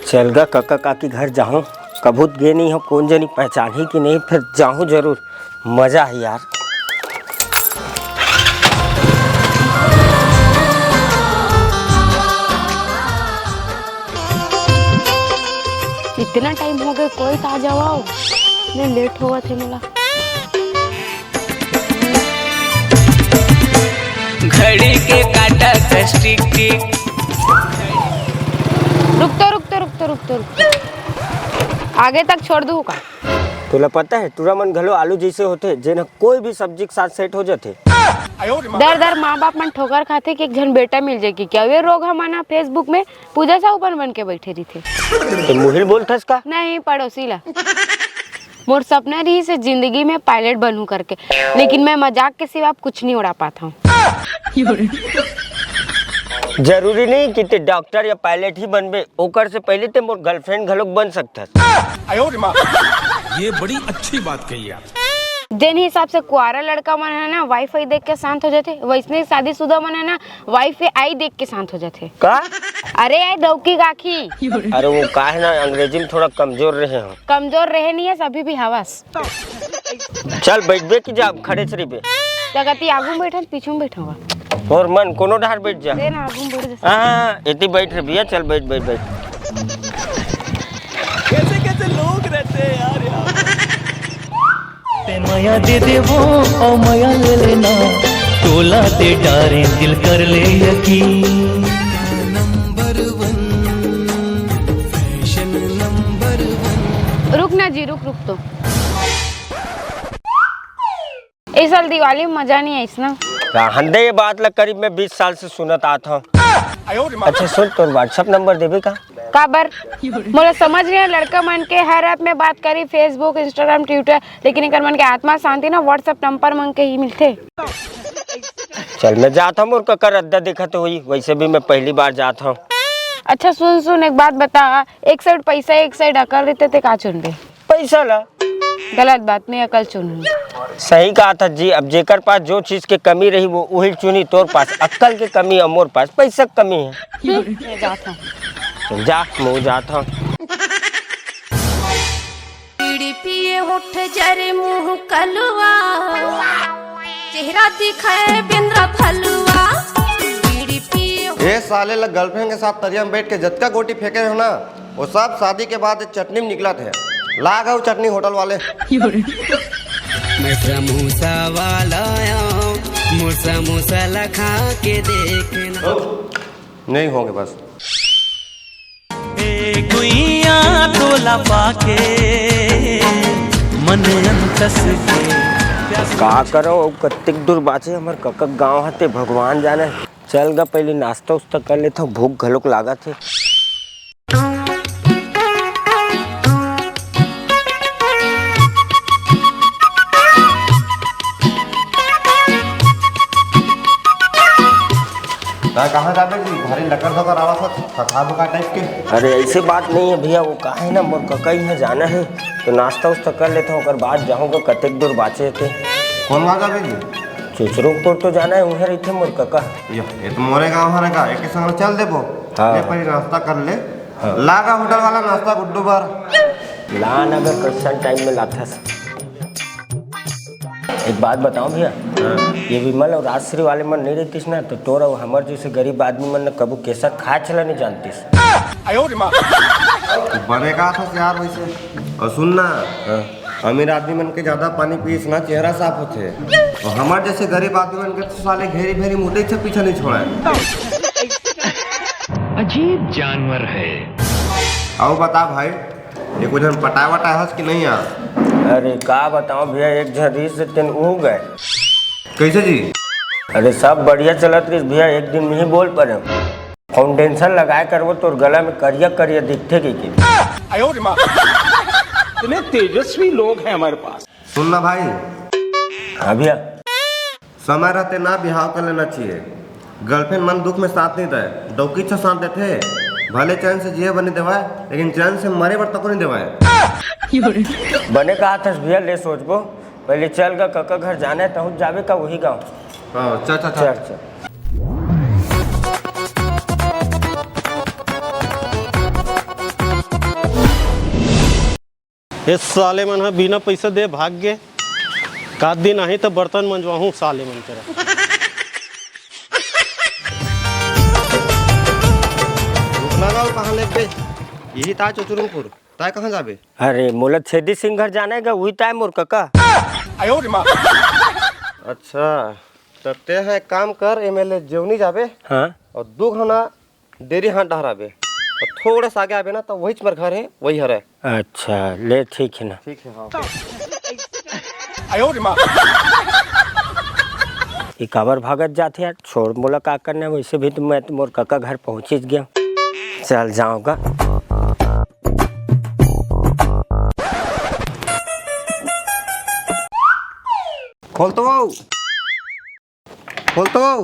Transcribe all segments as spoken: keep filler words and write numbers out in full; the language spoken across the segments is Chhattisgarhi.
चल गा कका काकी घर जाहूँ, कभू त गे नहीं हो, कोन जनी पहचानही कि नहीं, फेर जाहूँ जरूर, मजा आही यार। इतना टाइम हो गए, कोई त आ जावव, मैं लेट होवत हे मोला। घड़ी के काटा कस टिक टिक। रुक तो, रुक तो, रुक तो, रुक तो, रुक तो। आगे तक छोड़ दूँ का? तोला पता है, टूरा मन घलो आलू जैसे होथे, जेन ह कोई भी सब्जी के साथ सेट हो जाथे। दर दर माँ बाप मन ठोकर खाथे कि एक झन बेटा मिल जाए कि क्या? ये रोग हमन ह Facebook में पूजा साहू बन बन के बैठे रहिथे। ते मुहिल बोलथस का? नहीं, पड़ोसी ला। मोर सपना रहिस हे जिंदगी में पायलट बनहूं करके, लेकिन मैं मजाक के सिवा अब कुछ नहीं उड़ा पात हूँ। जरूरी नहीं कि ते डॉक्टर या पायलट ही बनबे, ओकर से पहले ते मोर गर्लफ्रेंड घलोक बन सकथस। ये बड़ी अच्छी बात कही आप। जेन हिसाब से कुआरा लड़का मन है ना, वाईफाई देख के शांत हो जाथे, वैसने शादीशुदा मन है ना, वाईफाई देख के शांत हो जाथे। का? अरे, ए डौकी गाखी। अरे, वो का है ना, अंग्रेजी में थोड़ा कमजोर रहे हो। कमजोर रहे नहीं है, अभी भी हवस। चल, बैठबे कि जा, खड़े से रहिबे? जगती आगू में बैठन, पीछू में बैठूंगा। और मन कोनो डहर बैठ जा। दे ना, आगू में बैठ जा। हाँ, एती बैठ रे भैया, चल बैठ, बैठ, बैठ। कैसे कैसे लोग रहते हैं यार, यार। ते मया दे देबो, ओ मया ले लेना, तोला दे डारे दिल कर ले यकीन। नंबर वन, फैशन नंबर वन। रुक ना जी, रुक, रुक तो। इस साल दिवाली में मजा नहीं आइस ना। रहन दे, ये बात ला करीब मैं बीस साल से सुनत आत हूँ। अच्छा सुन, तोर WhatsApp नंबर देबे का? काबर? मोला समझ नहीं है, लड़का मन के हर ऐप में बात करी, Facebook, Instagram, Twitter, लेकिन एकर मन के आत्मा शांति ना WhatsApp नंबर मन के ही मिलथे। चल, मैं जात हूँ, मोर कका रद्दा दिखत होही, वैसे भी मैं पहली बार जात हूँ। अच्छा सुन सुन, एक बात बता, एक साइड पैसा एक साइड अकल रहते ते का चुनबे? पैसा ला। गलत बात, मैं अकल चुनूँ। सही कहा था जी, अब जेकर पास जो चीज के कमी रही वो उही चुनी। तोर पास अक्कल के कमी और मोर पास पैसा के कमी है। मैं जात हूँ। जा, मैं जात हूँ। बीड़ी पिए होठ जरे मुंह कलुआ, चेहरा दिखाए बिंद्रा फलुआ। बीड़ी पिए ए साले ला गर्लफ्रेंड के साथ तरिया में बैठ के जतका गोटी फेंके हो ना, वो सब शादी के बाद चटनी में निकलत हे। ला गा वो चटनी होटल वाले। मैं समोसा वाला आया, मोर समोसा ला खा के देखना। नहीं होंगे बस। ए गुइया तोला पाके मन अंतस के। का करो, अउ कतेक दूर बाचे हमर कका गांव हते, भगवान जाने। चल गा, पहले नाश्ता उस्ता कर लेथव, भूख घलोक लागत हे। ता कहाँ जाबे जी? भारी लकर धकर आवत हस, थका बुका टाइप के। अरे ऐसे बात नहीं है भैया, वो का है ना, मोर कका इहाँ जाना है, तो नाश्ता उस्ता कर लेथव, ओकर बाद जाहूँ गा, कतेक दूर बाचे हे ते। कौन गाँव जाबे जी? चुचरुकपुर तो जाना है, उहें रहिथे मोर कका। यो, ये तो मोरे गाँव हरे का, एक संग चल देबो। हाँ। ले पहले नाश्ता कर ले। हाँ। ला गा होटल वाला नाश्ता गुड्डू बर। लान अगर कइसन टाइम में लाथस। एक बात बताओ भैया, हाँ। ये विमल और राजश्री वाले मन नहीं रहतीस ना, तो तोर और हमर जैसे गरीब आदमी मन न कबू केसर खाए चला नहीं जानतीस। बने का था यार वैसे। और सुन ना, हाँ। अमीर आदमी मन के ज्यादा पानी पीस ना, चेहरा साफ होथे। और हमर जैसे गरीब आदमी मन के तो साले घेरी भेरी मुद्दे से पीछा नहीं छोड़ा है। अजीब जानवर है। आओ बता भाई, ये कुछ हम पटाए वटाए हस कि नहीं यार? अरे का बताओ भैया, एक झन रिस से तेन उह गए। कैसे जी? अरे सब बढ़िया चलत रहिस भैया, एक दिन नहीं बोल परे। फाउंडेशन लगाए करबो तोर गला में करिया करिया दिखथे के, के। इतने तेजस्वी लोग हैं हमारे पास। सुन ना भाई। हाँ भैया। समय रहते ना बिहाव कर लेना चाहिए। गर्लफ्रेंड मन दुख में साथ नहीं दे, डौकी छो साथ देथे। भले चैन से जिए बनी देवाए, लेकिन चैन से मरे बर तको नहीं देवाए। बने कहा थस भैया, ले सोचबो। पहले चल गा कका घर जाना है, तहूँ जाबे का वही गाँव। हाँ, चल, चल, चल। चल, चल। ए साले मन ह बिना पइसा दे भाग गे। का दिन आही त बर्तन मंजवाहूं साले मन करा। रुकना ना, कहाँ लेबे? यही ताय चुचुरुमपुर। ताय कहाँ जाबे? अरे, मोला छेदी सिंह घर जाना हे गा, उही ताय मोर कका। अच्छा, त तें ह एक काम कर, एम एल ए जेवनी जाबे। हाँ। अउ दू घना डेरी हाथ डहराबे। अउ थोड़ा सा आगे आबे ना, त वहीच मोर घर हे, वही हरे। अच्छा, ले ठीक हे ना। ठीक हे, हाँ। ये काबर भागत जाथे यार? छोड़, मोला का करना हे, वइसे भी तो मैं तो मोर कका घर पहुंचिच गेंव। चल जांव गा। खोल तो, खोल तो।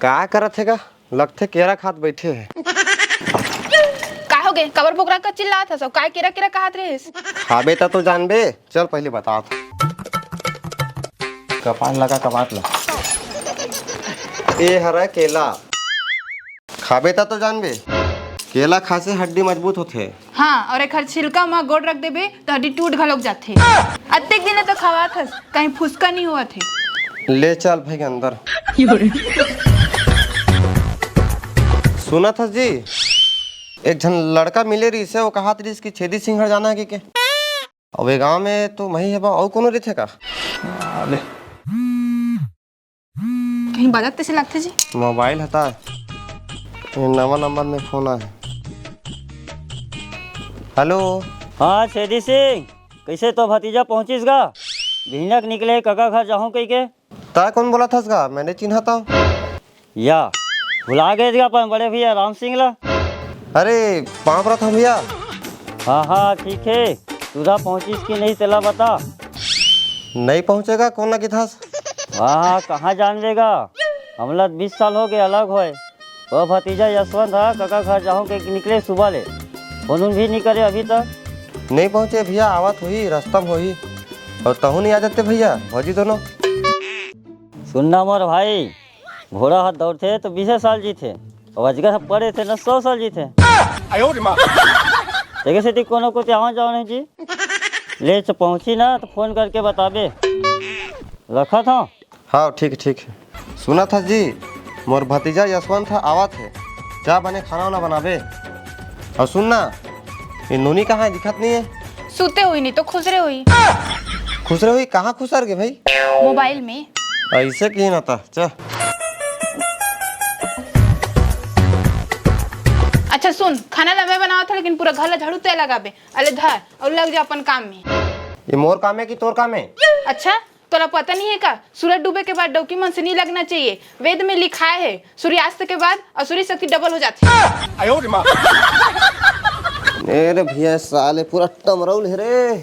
का करत हे गा? लगथे केरा खात बइठे हे। का होगे? काबर बोकरा कस चिल्लात हस? अउ काय केरा केरा कहत रहिस? खाबे त तो जानबे। चल पहिली बतात। कपाट लगा, कपाट ला। ए हरय केला। खाबे त तो जानबे। केला खाय से हड्डी मजबूत होथे। हाँ, अउ एखर छिलका म गोड़ रख देबे त हड्डी टूट घलोक जाथे। अतेक दिन ले तो खवात हस, कहीं फुसका नइ होवत हे। ले चल भाई अंदर। सुनत हस जी, एक झन लड़का मिले रहिस हे, वो कहत रहिस कि छेदी सिंह घर जाना हे कहिके। अउ ए गांव में तो मही हवं, अउ कोनो रहिथे का? कहीं बाजत तइसे लगथे जी। मोबाइल हता, ये नवा नंबर में फोन आय। हेलो। हाँ छेदी सिंह, कइसे तो भतीजा पहुंचिस गा? बिहनिया के निकले हे कका घर जाहूं कहिके। तैं कोन बोलत हस गा? मैं नइ चिन्हत हंव। या, भुला गेस गा अपन बड़े भैया राम सिंह ला। अरे, पांव परत हंव भैया। हाँ, हाँ, ठीक हे। सुधा पहुंचिस कि नहीं, तेला बता। नइ पहुंचे गा, कोन ला किथस? हाँ, हाँ, कहाँ जानबे गा? हमला बीस साल होगे अलग होय। वो भतीजा यशवंत ह कका घर जाहूं कहिके निकले सुबह ले, फोन उन भी नइ करे अभी तक। नइ पहुंचे भैया, आवत होही, रस्ता म होही। अउ तहूं नइ आ जाते भैया, भौजी दोनों। सुन ना मोर भाई, घोड़ा ह दौड़थे त बीसे साल जीथे, अउ अजगर ह पड़े थे न सौ साल जीथे। तेके सेती कोनो कोती आवा जावा नहीं जी। ले, पहुंची ना त फोन करके बताबे। रखत हंव। हाँ, ठीक, ठीक। सुनत हस जी, मोर भतीजा यशवंत ह आवत हे, जा बने खाना वाना बनाबे। अउ सुन ना, ये नोनी कहाँ हे, दिखत नइ हे? सुते होही, नहीं तो खुसरे होही। खुसरे होही? कहाँ खुसर गे भाई? मोबाइल में। अइसे कही ना ता, चल। अच्छा सुन, खाना ला मैं बनावत हंव, लेकिन पूरा घर ला झाड़ू तैं लगाबे। अले धर, अउ लग जा अपन काम में। ये मोर काम हे कि तोर काम हे? अच्छा, तोला पता नइ हे का? सूरज डूबे के बाद डौकी मन से नइ लगना चाहिए। वेद में लिखाय हे, सूर्यास्त के बाद असुरी शक्ति डबल हो जाथे। ए रे भैया, साले पूरा टमरौल हे रे।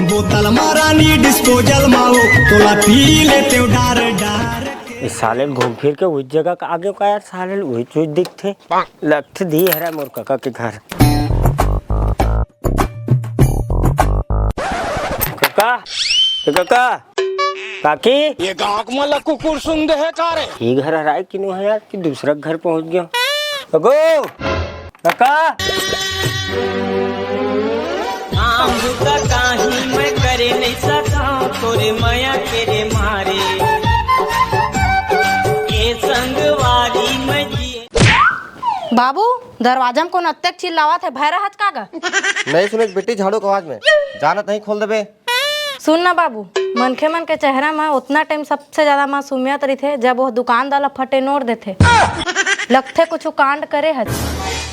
बोतल मा रानी डिस्पोजल मा वो, तोला पी लेतेंव डार डार। इस साले ल घूम फिर के उही जगह का आगे का यार, साले ल उही चीज दिखथे। लगथे दिही हरय मोर कका के घर। कका, ए कका, काकी। ये गांव के मन ला कुकुर सुन दे हे का रे? ये घर हराय कि नो हे यार, कि दूसरा घर पहुंच गेंव। कको, कका। काम बुता काही मैं करे नहीं सका, तोरे मया के रे मारे। ये संगवारी मैं जिए। बाबू, दरवाजा में कोन अतेक चिल्लावत हे, भय रहत का गा? नहीं सुने बेटी, झाड़ू के आवाज में जाना तहीं खोल देबे। सुन ना बाबू, मनखे मन के चेहरा म ओतना टाइम सबसे ज्यादा मासूमियत रहिथे, जब वो दुकानदार ला फटेनोर देथे। लगथे कुछु कांड करे हच।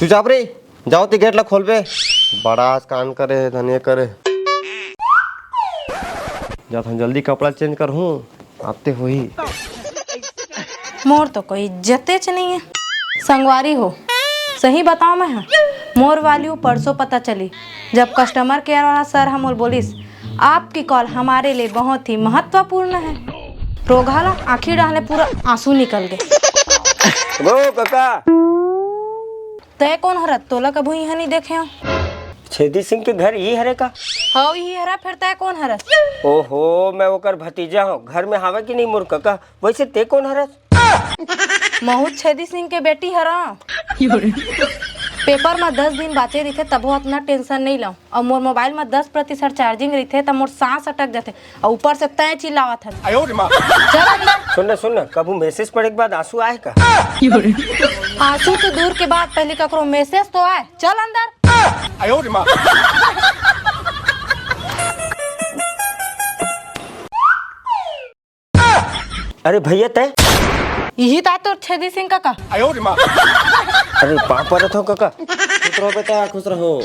चुपचाप रे, जाओ ते गेट ला खोलबे। बड़ा आज कांड करे हे, धनिया करे। जात हन जल्दी कपड़ा चेंज करहूं, आते होही। मोर तो कोई इज्जतेच नइ हे। संगवारी हो, सही बताओ मैं ह, मोर वाली वो परसों पता चली, जब कस्टमर केयर वाला सर ह मोर बोलिस, "आपकी कॉल हमारे लिए बहुत ही महत्वपूर्ण है।" रोगहा ला आंखी डाहले पूरा आंसू निकल गे। गो कका। तय कोन हरत? तोला कभू इहां नइ देखे हंव। छेदी सिंह के घर इही हरे का? हव, इही हरा, फेर तय कोन हरस? ओहो, मैं ओकर भतीजा हंव। घर में हावे कि नहीं मोर कका? वइसे ते कोन हरस? महूं छेदी सिंह के बेटी हरंव। पेपर म दस दिन बाचे रहिथे, तभो अतना टेंशन नइ लंव। अउ मोर मोबाइल म दस प्रतिशत चार्जिंग रहिथे, त मोर सांस अटक जाथे। अउ ऊपर से तैं चिल्लावत हस। चल अंदर। सुन न, सुन न, कभू मैसेज पढ़े के बाद आंसू आए का? आंसू तो दूर के बात, पहले ककरो मैसेज तो आए। चल अंदर। अरे भैया, तैं? इही त आय तोर छेदी सिंह कका। अरे पाँव परत हंव कका। खुश रहो बेटा, खुश रहो।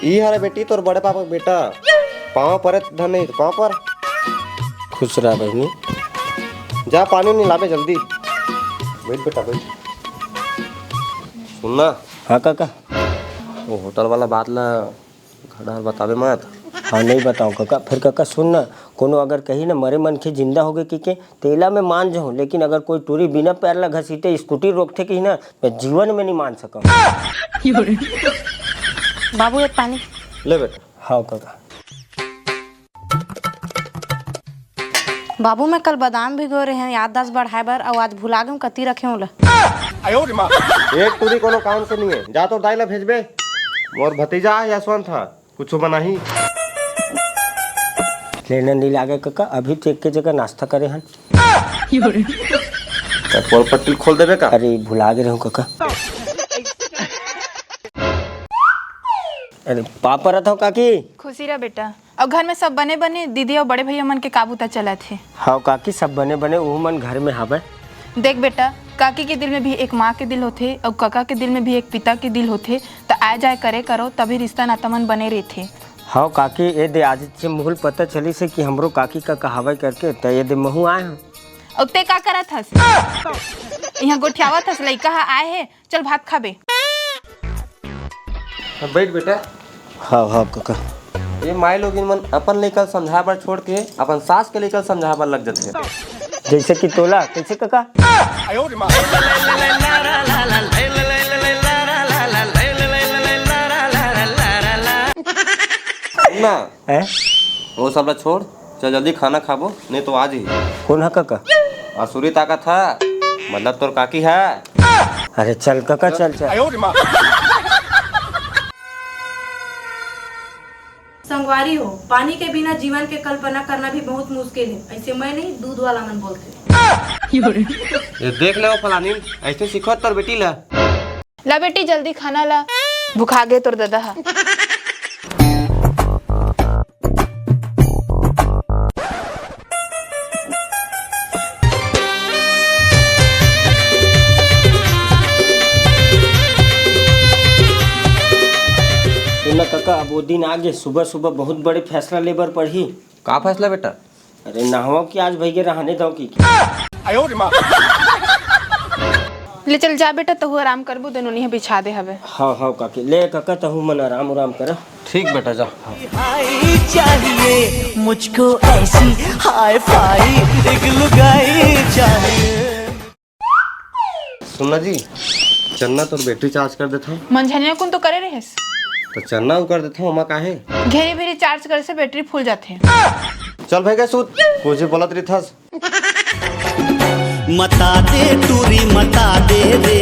ई हरे बेटी तोर बड़े पापा के बेटा। पाँव परत धन नहीं तो पाँव पर। खुश रह बहिनी। जा पानी नहीं लाबे जल्दी। बैठ बेटा, बैठ। सुन ना। हाँ कका। वो होटल वाला बात ला घर डहर बताबे मत। हाँ, नहीं बताओं कका। फिर कका सुन ना, कोनो अगर कही ना मरे मनखे जिंदा होगे कहिके, तेला मैं मान जाऊँ, लेकिन अगर कोई टूरी बिना पैर ला घसीटे स्कूटी रोकथे कही ना, मैं जीवन में नहीं मान सकूँ। बाबू, एक पानी। ले बेटा। हाँ कका। बाबू, मैं कल बादाम भिगो रहे हंव याददाश्त बढ़ाए बर, अउ आज भुला गेंव कति रखे हंव ओला। एक टूरी कोनो काम के नहीं है, जा तोर दाई ला भेजबे। मोर भतीजा है यशवंत हा, कुछ बनाही। लेना नहीं लागे कका, अभी तो एक के जगह नाश्ता करे हन। त पोल पट्टी खोल देबे का? अरे भुला गे रहूं कका। अरे पाँव परत हंव काकी। खुशी रह बेटा। अउ घर में सब बने बने, दीदी अउ बड़े भैया मन के का बुता चलत हे? हव काकी, सब बने बने, उहू मन घर में हवय। देख बेटा, काकी के दिल में भी एक माँ के दिल होथे, अउ कका के दिल में भी एक पिता के दिल होथे, त आय जाय करे करो, तभी रिश्ता नाता मन बने रहिथे। हव काकी, ए दे आज से मुहूल पता चलिस हे कि हमरो काकी का कहावय करके, त ए दे महूँ आय हंव। अउ ते का करत हस? इहाँ गोठियावत हस, लइका ह आय हे, चल भात खाबे। अब बैठ बेटा। हाँ, हाँ, कका। ये माई लोगिन मन अपन लइका ल समझाए बर छोड़ के अपन सास के लइका ल समझाए बर लग जाथे। जैसे कि तोला, कैसे कका? ना। हैं? वो सब ला छोड़, चल जल्दी खाना खाबो, नहीं तो आ जाही। कौन हा कका? आसुरी ताकत हा, मतलब तोर काकी हा। अरे चल कका, चल, चल। संगवारी हो, पानी के बिना जीवन के कल्पना करना भी बहुत मुश्किल है। ऐसे मैं नहीं, दूध वाला मन बोलते हैं। ये देख ले वो फलानी, ऐसे सिखो तोर बेटी ला। ला बेटी, जल्दी खाना ला, भुखा गे तोर ददा हा। सुन ना कका, अब वो दिन आ गे, सुबह सुबह बहुत बड़े फैसला लेबर पड़ही। का फैसला बेटा? अरे नहवा कि आज भइगे रहने दव कि। ले चल जा बेटा, तहू आराम करबू, दोनों निहे बिछा दे हवे। हाँ, हाँ काकी, ले कका तहू मन आराम उराम कर। ठीक बेटा, जा। हाय चाहिए मुझको ऐसी हाई फाई एक लुगाई चाहिए। सुन ना जी, चन्ना तोर बैटरी चार्ज कर देथव। मंझनिया कुन तो करे रहेस। तो चन्ना उ कर देथव, ओमा काहे? घेरी भेरी चार्ज करे से बैटरी फूल जाथे। चल भाई गा सूत, कुछ बोलत रहिथस। मता दे टूरी मता दे रे।